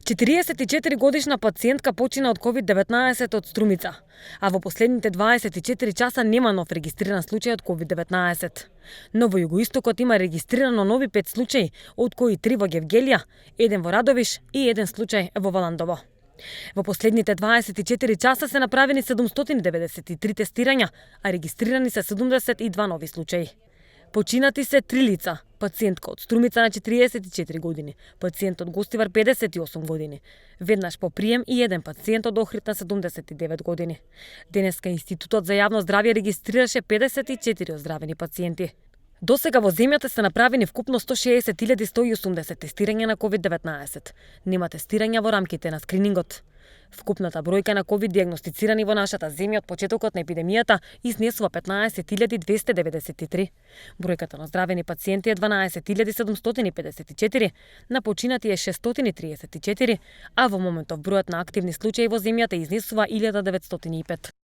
44-годишна пациентка почина од COVID-19 од Струмица, а во последните 24 часа нема нов регистриран случај од COVID-19. Но во Југоистокот има регистрирано нови 5 случаи, од кои 3 во Гевгелија, 1 во Радовиш и 1 случај во Валандово. Во последните 24 часа се направени 793 тестирања, а регистрирани се 72 нови случаи. Починати се 3 лица: пациентка од Струмица на 44 години, пациент од Гостивар 58 години, веднаш по прием и 1 пациент од Охрид на 79 години. Денеска Институтот за јавно здравје регистрираше 54 оздравени пациенти. До сега во земјата се направени вкупно 160.180 тестирања на COVID-19. Нема тестирања во рамките на скринингот. Вкупната бројка на COVID диагностицирани во нашата земја од почетокот на епидемијата изнесува 15.293. Бројката на оздравени пациенти е 12.754, на починати е 634, а во моментов бројот на активни случаи во земјата изнесува 1905.